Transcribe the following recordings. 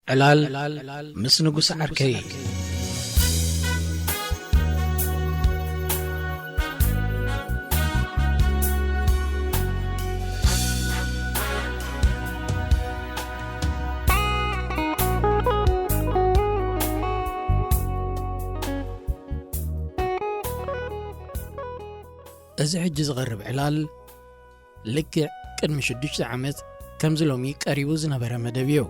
ዕላል ምስ ንጉስ ዓርከይ። እዚ ሕጂ ዝቐርብ ዕላል ልክዕ ቅድሚ ሽዱሽተ ዓመት ከምዚ ሎሚ ቀሪቡ ዝነበረ መደብ እዩ።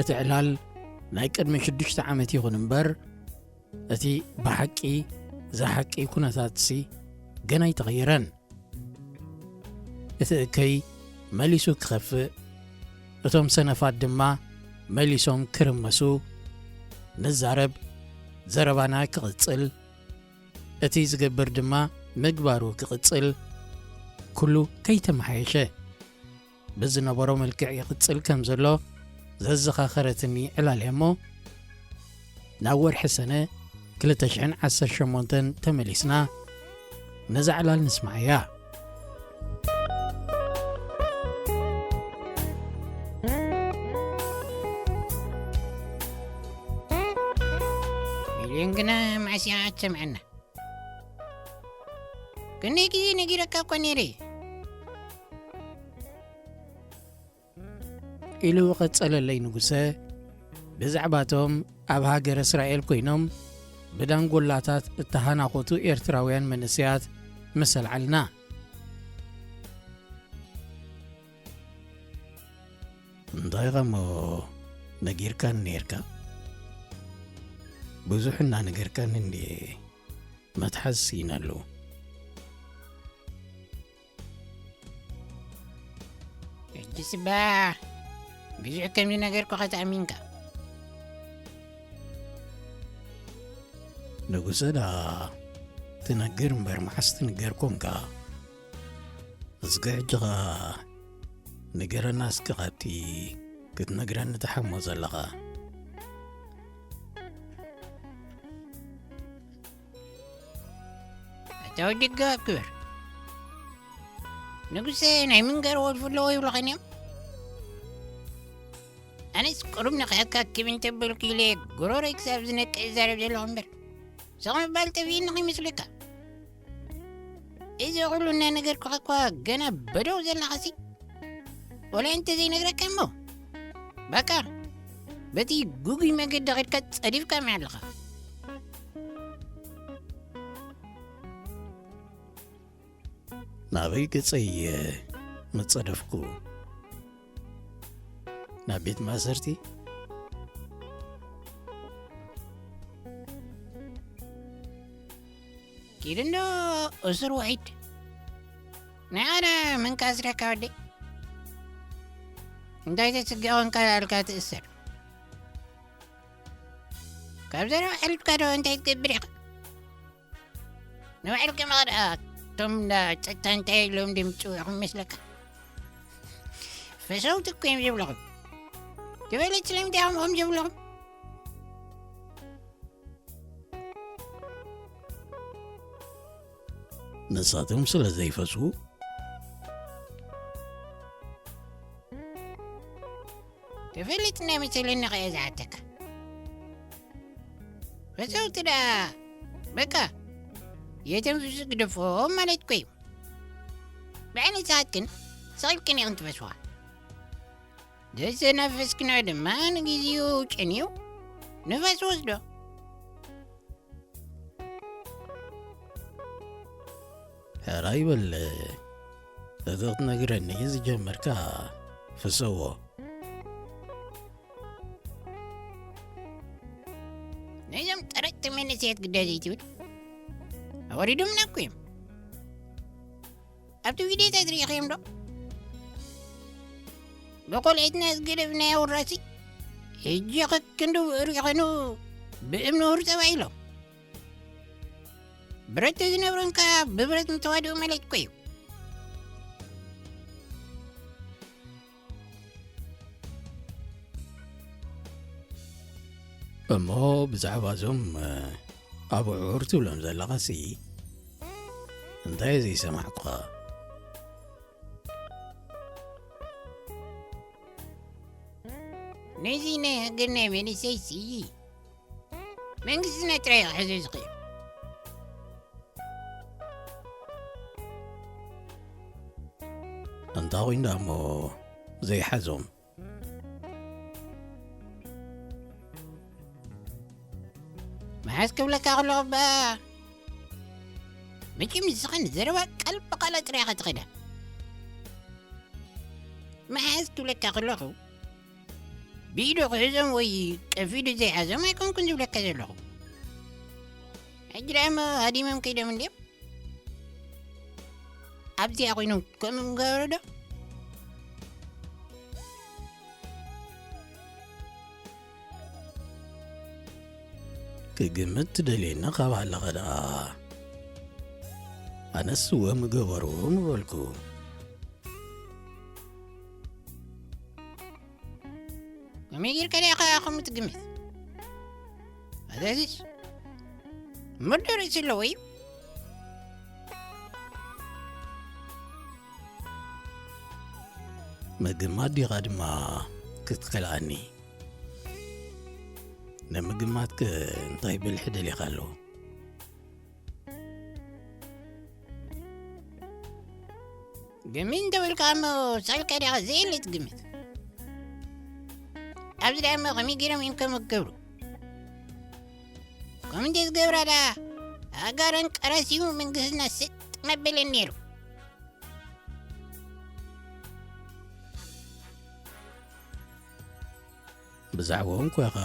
እቲ ዕላል ናይ ቅድሚ ሽዱሽተ ዓመት ይኹን እምበር፣ እቲ ብሓቂ ዝሓቂ ኩነታትሲ ገና ኣይተቐየረን። እቲ እከይ መሊሱ ክኸፍእ፣ እቶም ሰነፋት ድማ መሊሶም ክርመሱ፣ ንዛረብ፣ ዘረባና ክቕጽል፣ እቲ ዝገብር ድማ ምግባሩ ክቕጽል፣ ኩሉ ከይተመሓየሸ ብዝነበሮ መልክዕ ይቕጽል ከም ዘሎ ዘዘኻኸረትኒ ዕላል እያ እሞ፣ ናብ ወርሒ ሰነ ክልተ ሽሕን ዓሰርተ ሸሞንተን ተመሊስና ነዛ ዕላል ንስምዓያ። ሚልዮን ግና መዓስ እያ እትሰምዐና? ክንደይ ግዜ ነጊረካ እኮ ነይረ። ኢሉ ቀጸለለይ ንጉሰ፣ ብዛዕባቶም ኣብ ሃገረ እስራኤል ኮይኖም ብዳንጎላታት እተሃናኾቱ ኤርትራውያን መንእሰያት ምስ ኣልዓልና። እንታይ ኸሞ ነጊርካኒ ነይርካ? ብዙሕ እናነገርካኒ እንድየ መትሓዝ ስኢነሉ። ሕጂ ስባ ብዙሕ ከም ዝነገርኩኻ ተኣሚንካ። ንጉሰ ደኣ ትነግር እምበር መዓስ ትንገር ኮንካ? እስከ ሕጂ ኸኣ ንገረና እስከ ካብቲ ክትነግረኒ ትሓሞ ዘለኻ። ኣታ ወዲ ገባብ ክብር። ንጉሰ ናይ ምንጋር ወልፊ ኣለዎ ይብሉኻን እዮም። ኣነስ ቁሩብ ንኽኣካክብ እንተበልኩ ኢለ ጎሮሮይ ክሳብ ዝነቅዕ እዛረብ ዘለኹ እምበር፣ ስቕ ምባል ጠፊእኒ ከይመስለካ። እዚ ኩሉ እናነገርኩኻ እኳ ገና በደው ዘለኻሲ፣ ወላ እንተ ዘይነግረካ እሞ፣ በቃ በቲ ጉጉይ መገዲ ኸድካ ጸዲፍካ ኣለኻ። ናበይ ገጸይ ምጸደፍኩ? ናብ ቤት ማእሰርቲ? ኪድ እንዶ እሱር ውሒድ። ንዓና መን ከኣስረካ ወደይ? እንታይ ተስግእ ኮንካ ዳልካ ትእሰር? ካብ ዘረባ ሕልፍካ ዶ እንታይ ትገብር ኢኻ? ንባዕልኩም ደኣ እቶም እንዳ ጸጥታ እንታይ ኢሎም ድምጽኡ ኢኹም ይመስለካ? ፈሰውቲ እኮ እዮም ዝብለኹም። ትፈልጥ ስለምንታይ እዮም ከምኡ ዝብለኹም? ንሳቶም ስለ ዘይፈስዉ? ትፈልጥ እንዳመሰለኒ ከ እየ ዝሓተካ። ፈሰውቲ ደኣ በቃ የተንፍሱ ግደፎም ማለት እኮ እዩ። ብዓይኒ ሰዓት ግን ስቕ ኢልክን ኢኽን ትፈስዋ። ዘተነፈስክንኦ ድማ ንግዜኡ ጨንዩ ንፋስ ወስዶ። ሕራይ በል፣ እቲ ክትነግረኒ ዝጀመርካ ፍሰዎ። ነዞም ጠረጥቲ መንእሰያት ግዳ ዘይትብል፣ ኣወሪዶምና እኮ እዮም። ኣብቲ ቪድዮታት ርኢኽዮም ዶ? ብቆልዕትና ዝገደፍናዮ ውራሲ ሕጂ ከክንዱ ርኢኸኑ ብእምኒ ውርጸባ ኢሎም። ብረት ዝነብረን ከኣ ብብረት ምተዋድኡ ማለት እኮ እዩ። እሞ ብዛዕባ እዞም ኣብዑር ትብሎም ዘለኻሲ እንታይ ዘይሰማዕኩኻ? ነዚ ናይ ሃገርና መንእሰይሲ መንግስትና ጥራይ እዩ ክሕዞ ዝኽእል። እንታ ኾይኑ ደኣ እሞ ዘይሓዞም? መሓዝ ክብለካ ከለኹ እባ፣ መቸም ንስኻ ንዘረባ ቃል ብቓል ኣጥሪኻ ትኸዳ። መሓዝ ክብለካ ከለኹ፣ ብኢዱ ክሕዞም ወይ ቀፊዱ ዘይሓዞም ኣይኮንኩን ዝብለካ ዘለኹ። ሕጂ ደኣ እሞ ሃዲሞም ከይዶም እንድዮም። ኣብዚኣ ኮይኖም ከምኡ ምገበሩ ዶ? ክግምት ትደልየኒ ካብ ኣለኸ ደኣ? ኣነስ እወ ምገበሩ ምበልኩ። ከመይ ጌርካ ዲኻ ከምኡ ትግምት? ኣዛዚስ፣ ምርዶ ርእሲ ኣለዎ እዩ። ምግማት ዲኻ ድማ ክትከልኣኒ? ንምግማትከ እንታይ ብልሒ ደሊኻ ኣሎ? ግምት እንተበልካ እሞ ሳልካ ዲኻ ዘየለ ትግምት። ኣብዚ ደኣ እሞ ከመይ ገይሮም እዮም ከምኡ ክገብሩ? ከምኡ እንተዝገብራ ደኣ ኣጋረን ቀራሲሙ መንግስትና ስጥ መበለን ነይሩ። ብዛዕባኦም እኳ ኢኻ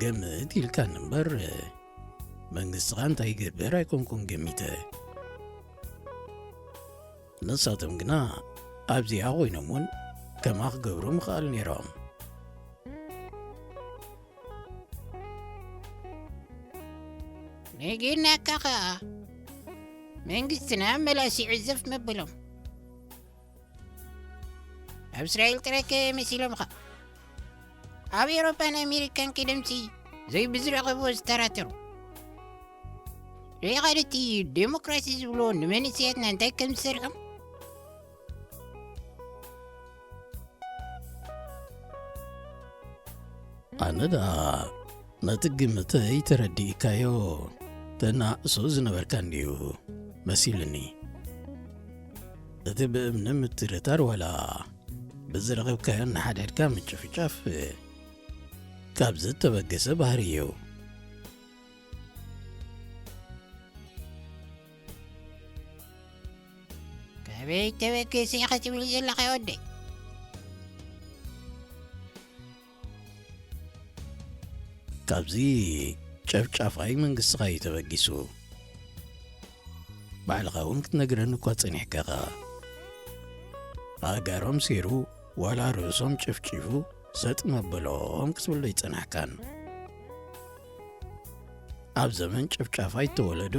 ገምት ኢልካኒ እምበር፣ መንግስትኻ እንታይ ይገብር ኣይኮንኩን ገሚተ። ንሳቶም ግና ኣብዚኣ ኮይኖም እውን ከምኣ ክገብሩ ምኽኣሉ ነይሮም። ነጊርናካ ኸኣ፣ መንግስትና መላስ ይዕዘፍ መበሎም። ኣብ እስራኤል ጥራይ ከ መሲሎምኻ? ኣብ ኤውሮጳን ኣሜሪካን ከይዶምሲ ዘይብዝረኸብዎ ዝተራተሩ። ሪኢኻ ዶ እቲ ዴሞክራሲ ዝብልዎ ንመንእሰያትና እንታይ ከም ዝሰርሖም? ኣነ ደኣ ነቲ ግምተይ ተረዲእካዮ ተናእሶ ዝነበርካ እንድዩ መሲሉኒ። እቲ ብእምኒ ምትርታር ዋላ ብዝረኸብካዮ እናሓድሕድካ ምጭፍጫፍ ካብ ዝተበገሰ ባህሪ እዩ። ካበይ ተበገሰ ኢኻ ትብል ዘለኻ ወደይ? ካብዚ ጨፍጫፋይ መንግስትኻ እዩ ተበጊሱ። ባዕልኻ እውን ክትነግረኒ እኳ ጸኒሕካ ኢኻ። ኣእጋሮም ሲሩ ዋላ ርእሶም ጨፍጪፉ ሰጥ መበሎም ክትብል ኣይጸናሕካን። ኣብ ዘመን ጨፍጫፋ ይተወለዱ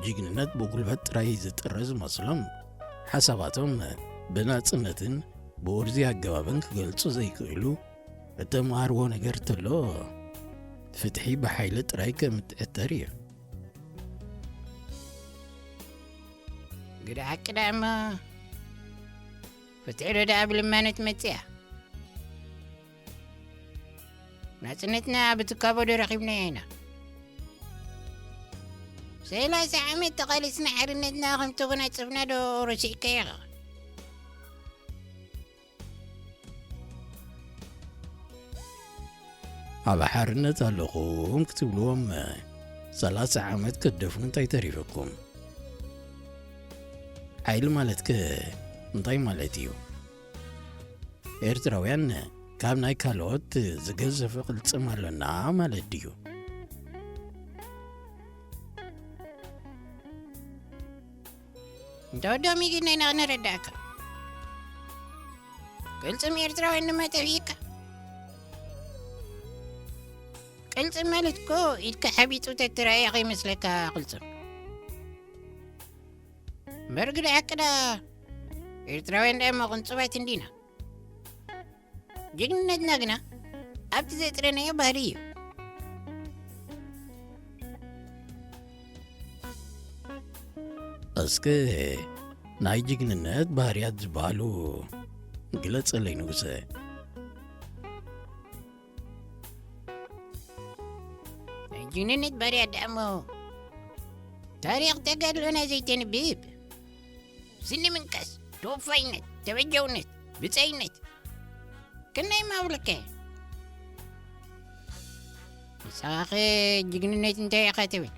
ጅግንነት ብጉልበት ጥራይ ዝጥረ ዝመስሎም፣ ሓሳባቶም ብናጽነትን ብውርዙይ ኣገባብን ክገልጹ ዘይክእሉ፣ እተምሃርዎ ነገር ተሎ ፍትሒ ብሓይሊ ጥራይ ከም እትዕተር እዩ። ግደ ሓቂ ደኣ እሞ ፍትሒ ዶ ደኣ ብልማኖ ትመጽእ እያ? ናጽነትና ብትካቦ ዶ ረኺብናዮ ኢና? ሰላሳ ዓመት ተቓሊስና ሓርነትና ከም ተጎናጸፍና ዶ ረሲዕካዮ ኢኻ? ኣብ ሓርነት ኣለኹም ክትብልዎም ሰላሳ ዓመት ክትደፍኑ እንታይ ተሪፈኩም? ሓይሊ ማለትከ እንታይ ማለት እዩ? ኤርትራውያን ካብ ናይ ካልኦት ዝገዘፈ ቅልጽም ኣሎና ማለት ድዩ? እንተወደኦም ኢድና ኢና ክንረዳእካ። ቅልጽም ኤርትራውያን ድማ ጠፊእካ። ቅልጽም ማለት እኮ ኢድካ ሓቢጡ ተትረኣየ ከይመስለካ ቅልጽም። እምበር ግደ ሓቂ ደኣ ኤርትራውያን ደኣ እሞ ቅንጹባት እንዲና። ጅግንነትና ግና ኣብቲ ዘጥረናዮ ባህሪ እዩ። እስከ ናይ ጅግንነት ባህርያት ዝበሃሉ ግለጸለይ ንጉሰ። ጅግንነት ባርያ ደኣ እሞ ታሪኽ ተጋድሎና ዘይተንብብ፣ ስኒ ምንካስ፣ ተወፋይነት፣ ተበጃውነት፣ ብጻይነት፣ ክንደይ ማብልከ? ንስኻኸ ጅግንነት እንታይ ኢኻ ትብል?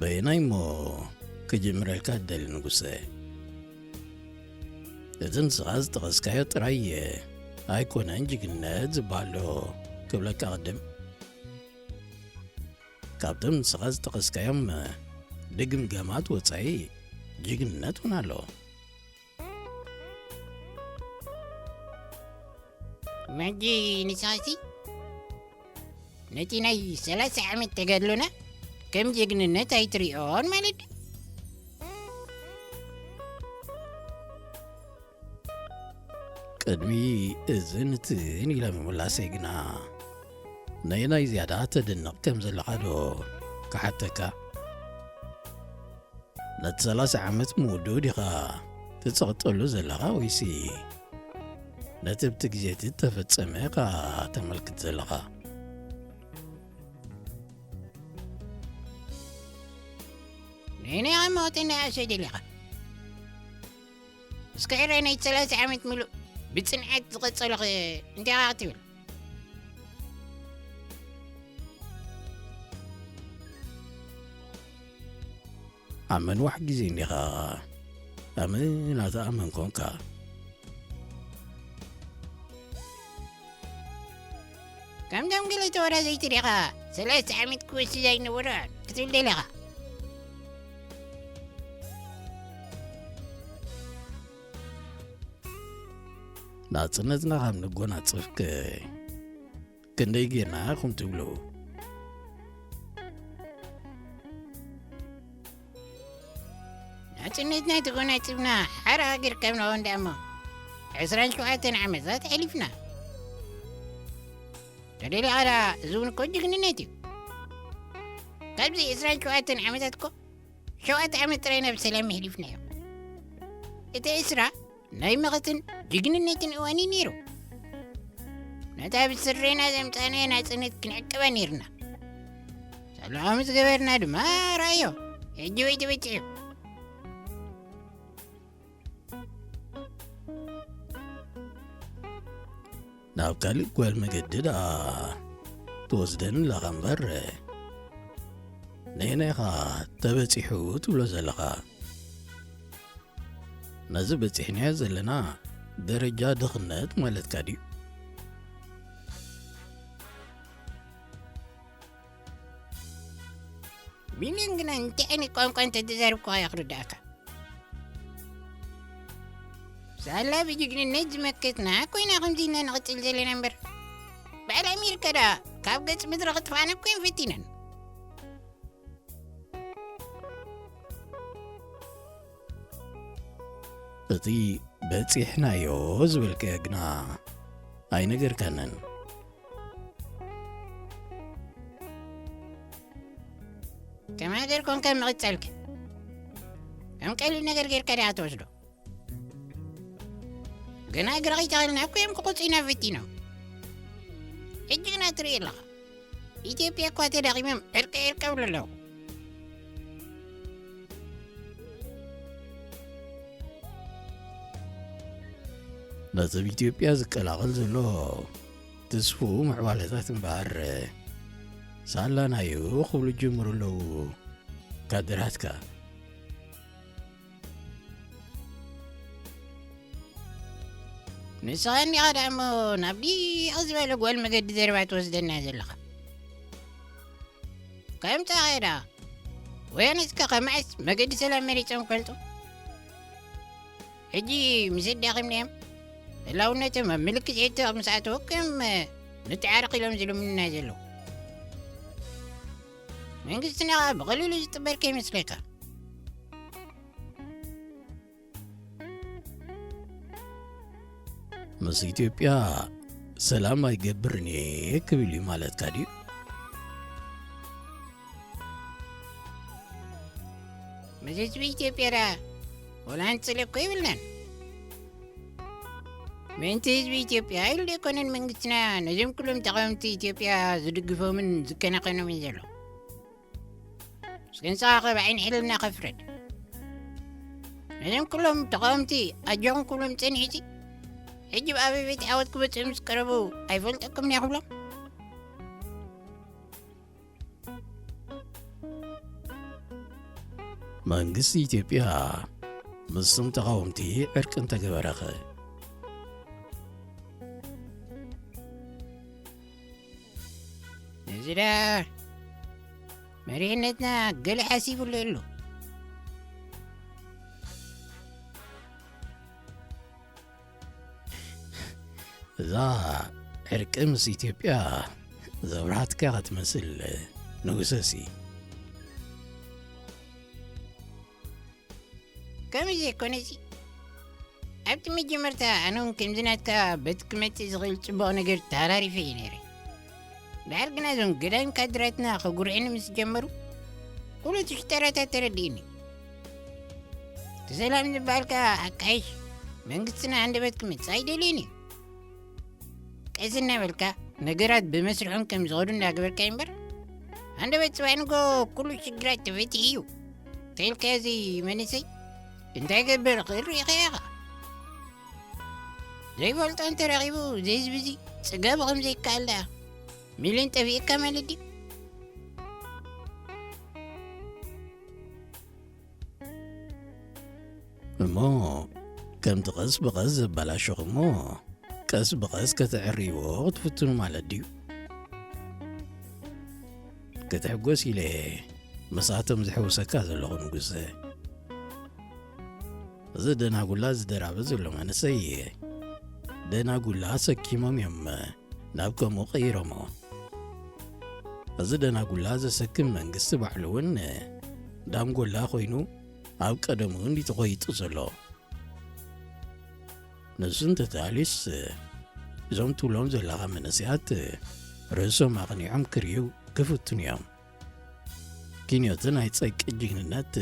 በየናይ እሞ ክጅምረልካ ትደሊ ንጉሰ? እቲ ንስኻ ዝጠቐስካዮ ጥራይ ኣይኮነን ጅግንነት ዝበሃል ዶ ክብለካ ቅድም። ካብቶም ንስኻ ዝጠቐስካዮም ድግምጋማት ወጻኢ ጅግንነት እውን ኣሎ። መጂ ንስኻሲ ነቲ ናይ ሰላሳ ዓመት ተጋድሎና ከም ጅግንነት ኣይትሪኦን ማለት ድዩ? ቅድሚ እዝን እትን ኢለ ምምላሰይ ግና፣ ነየናይ ዝያዳ ተድንቕ ከም ዘለኻ ዶ ክሓተካ? ነቲ ሰላሳ ዓመት ምውድኡ ዲኻ ትጸቕጠሉ ዘለኻ፣ ወይሲ ነቲ ኣብቲ ግዜ እቲ እተፈጸመ ኢኻ ተመልክት ዘለኻ? ነየናይ ሞት ናይ ኣሸይ ደሊኻ? እስከ ሕራይ ናይ ሰላሳ ዓመት ምሉእ ብጽንዓት ዝቐጸሎ ኸ እንታይ ኢኻ ክትብል? ኣብ መንዋሕ ግዜ እንዲኻ ኣመና ተኣመን ኮንካ። ከምቶም ገለ ተወዳዘይቲ ዲኻ ሰለስተ ዓመት ክወስድ ኣይነበሮን ክትብል ደሊኻ? ናጽነትና ካብ ንጎናጽፍ ከ ክንደይ ጌርና ኢኹም ትብሉ? ናጽነትና ተጎናጺፍና ሓራ ሃገር ካብ ንኸውን ደኣ እሞ ዕስራን ሸውዓተን ዓመታት ኣሕሊፍና። ተደሊኻ ደኣ እዚ እውን እኮ ጅግንነት እዩ። ካብዚ ዕስራን ሸውዓተን ዓመታት እኮ ሸውዓተ ዓመት ጥራይ ኢና ብሰላም ኣሕሊፍናዮ። እቲ ዕስራ ናይ መኸትን ጅግንነትን እዋን እዩ ነይሩ። ነታ ብስሬና ዘምጻእናያ ናጽነት ክንዕቅባ ነይርና። ሰላም ምስ ገበርና ድማ ርኣዮ፣ ሕጂ ወይ ተበጺሑ። ናብ ካልእ ጓል መገዲ ደኣ ትወስደኒ ኣለኻ እምበር፣ ነየናይ ኢኻ ተበጺሑ ትብሎ ዘለኻ? ነዚ በጺሕናዮ ዘለና ደረጃ ድኽነት ማለትካ ድዩ? ቢንያም ግና እንታይ ዓይነት ቋንቋ እንተተዛረብኩ እያ ክርድኣካ? ሳላ ብጅግንነት ዝመከትና ኮይና ከምዚ ኢልና ንቕጽል ዘለና እምበር፣ በዓል ኣሜሪካ ደኣ ካብ ገጽ ምድሪ ክጥፍኣና እኮ እየን ፈቲነን። እቲ በጺሕናዮ ዝበልካዮ ግና ኣይነገርካንን። ከም ሃገር ኮንካ ምቕጻልካ ከም ቀሊል ነገር ጌርካ ዲኻ ትወስዶ? ገና እግሪ ከይተኸልና እኮ እዮም ክቑጽዩና ፈቲኖም። ሕጂ ግና ትርኢ ኣለኻ፣ ኢትዮጵያ እኳ ተዳኺሞም ዕርቂ ዕርቂ ይብሉ ኣለዉ። ነቲ ኣብ ኢትዮጵያ ዝቀላቐል ዘሎ ትስፉው ምዕባለታት እምበኣር ሳላናዩ ክብሉ ጅምሩ ኣለዉ ካድራትካ። ንስኻ እኒኻ ደኣ እሞ ናብ ዲቕ ዝበለ ጓል መገዲ ዘረባ ትወስደና ዘለኻ። ከምጻ ኸዳ ወያነ እስከ ከመዓስ መገዲ ሰላም መሪጾም ክፈልጡ? ሕጂ ምስ ኣዳኺምናዮም፣ ህላውነቶም ኣብ ምልክት ሕቶ ምስ ኣተወ፣ ከም ንተዓረቕ ኢሎም ዝልምኑና ዘለዉ። መንግስትና ኸኣ ብቐሊሉ ዝጥበር ከይመስለካ። ምስ ኢትዮጵያ ሰላም ኣይገብርን እየ ክብል እዩ ማለትካ ድዩ? ምስ ህዝቢ ኢትዮጵያ ደኣ ወላ ንጽለ እኮ ይብልናን። ምእንቲ ህዝቢ ኢትዮጵያ ኢሉ ዘይኮነን መንግስትና ነዞም ኩሎም ተቓወምቲ ኢትዮጵያ ዝድግፎምን ዝከናኸኖምን ዘሎ። እስኪ ንስኻ ኸ ብዓይኒ ሕልናኻ ፍረድ። ነዞም ኩሎም ተቓወምቲ ኣጆኹም ክብሎም ጸኒሑሲ፣ ሕጂ ብኣበይ ቤት ዓወት ክበጽሑ ምስ ቀረቡ ኣይፈልጠኩምን እየ ክብሎም? መንግስቲ ኢትዮጵያ ምስቶም ተቓወምቲ ዕርቂ እንተገበረኸ? እዚ ደኣ መሪሕነትና ገለ ሓሲቡሉ ኣሎ። እዛ ዕርቂ ምስ ኢትዮጵያ ዘብርሃትካ ክትመስል ንጉሰሲ። ከምኡ ዘይኮነሲ፣ ኣብቲ መጀመርታ ኣነ እውን ከምዚ ናትካ በቲ ክመጽእ ዝኽእል ጽቡቕ ነገር ተሃራሪፈ እየ ነይረ። ድሓር ግና እዞም ገዳይም ካድራትና ከጉርዕኒ ምስ ጀመሩ፣ ኩሉ እቲ ሽጠራታት ተረዲእኒ። እቲ ሰላም ዝበሃል ከኣ ኣካይሽ፣ መንግስትና ሃንደበት ክመጽእ ኣይደልይን እዩ። ቀስ እናበልካ ነገራት ብመስርሖም ከም ዝኸዱ እናገበርካ እምበር፣ ሃንደበት ጽባሕ ንጎ ኩሉ ሽግራት ተፈቲሑ እዩ ተልካዚ መንእሰይ እንታይ ገብር ክርኢ ኢኻ ኢኻ። ዘይፈልጦ እንተረኺቡ፣ እዚ ህዝቢ እዚ ጽገብ ከም ዘይከኣል ደኣ ሚልን ጠፊእካ ማለት ድዩ? እሞ ከምቲ ቀስ ብቐስ ዘበላሸኹሞ፣ ቀስ ብቐስ ከተዕርይዎ ክትፍትኑ ማለት ድዩ? ክትሕጎስ ኢለ ምስኣቶም ዝሕውሰካ ዘለኹ ንጉሰ። እዚ ደናጉላ ዝደራበ ዘሎ መንእሰይ ደናጉላ ሰኪሞም እዮም ናብ ከምኡ ቀይሮሞ። እዚ ደናጉላ ዘሰክም መንግስቲ ባዕሉ እውን ዳንጎላ ኮይኑ ኣብ ቀደሙ እንዲ ተኾይጡ ዘሎ። ንሱ እንተተሃልዩስ፣ እዞም ትብሎም ዘለኻ መንእሰያት ርእሶም ኣቕኒዖም ክርእዩ ክፍትኑ እዮም። ኪንዮቲ ናይ ጸቂ ጅግንነት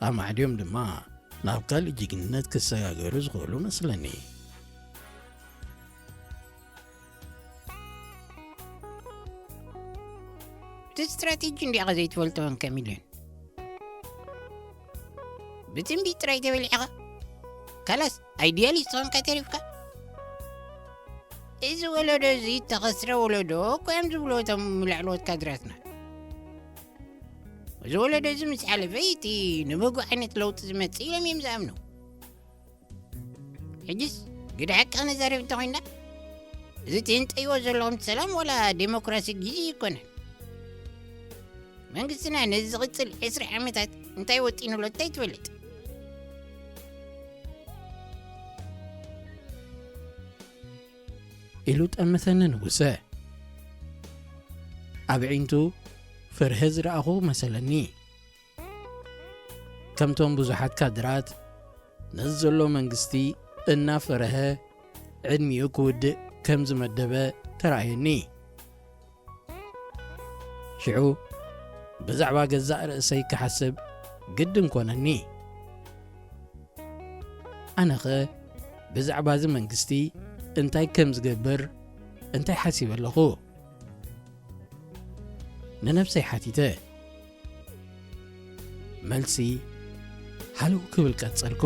ኣማዕድዮም ድማ ናብ ካልእ ጅግንነት ክሰጋገሩ ዝኽእሉ መስለኒ። እቲ ስትራቴጂ እንዲኻ ዘይትፈልጦ እንከ ሚልዮን። ብትንቢት ጥራይ ተበሊዕኻ፣ ካላስ ኣይድያሊስት ኾንካ ተሪፍካ። እዚ ወለዶ እዚ ተኸስረ ወለዶ እኮ እዮም ዝብሉ እቶም ላዕለዎት ካድራትና። እዚ ወለዶ እዚ ምስ ሓለፈ እቲ ንበጎ ዓይነት ለውጢ ዝመጽእ ኢሎም እዮም ዝኣምኑ። ሕጅስ ግደ ሓቂ ክንዛረብ እንተኾይንና፣ እዚ ትህንጠይዎ ዘለኹም ሰላም ወላ ዴሞክራሲ ግዜ ኣይኮነን። መንግስትና ነዚ ዝቕጽል ዕስራ ዓመታት እንታይ ወጢኑሎ እንታይ ትፈልጥ? ኢሉ ጠመተኒ ንጉሰ። ኣብ ኣዒንቱ ፍርሀ ዝረኣኹ መሰለኒ። ከምቶም ብዙሓት ካድራት ነዚ ዘሎ መንግስቲ እናፈረሀ ዕድሚኡ ክውድእ ከም ዝመደበ ተራእየኒ። ሽዑ ብዛዕባ ገዛእ ርእሰይ ክሓስብ ግድን ኮነኒ። ኣነኸ ብዛዕባ እዚ መንግስቲ እንታይ ከም ዝገብር እንታይ ሓሲበ ኣለኹ? ንነብሰይ ሓቲተ። መልሲ ሃለው ክብል ቀጸልኩ።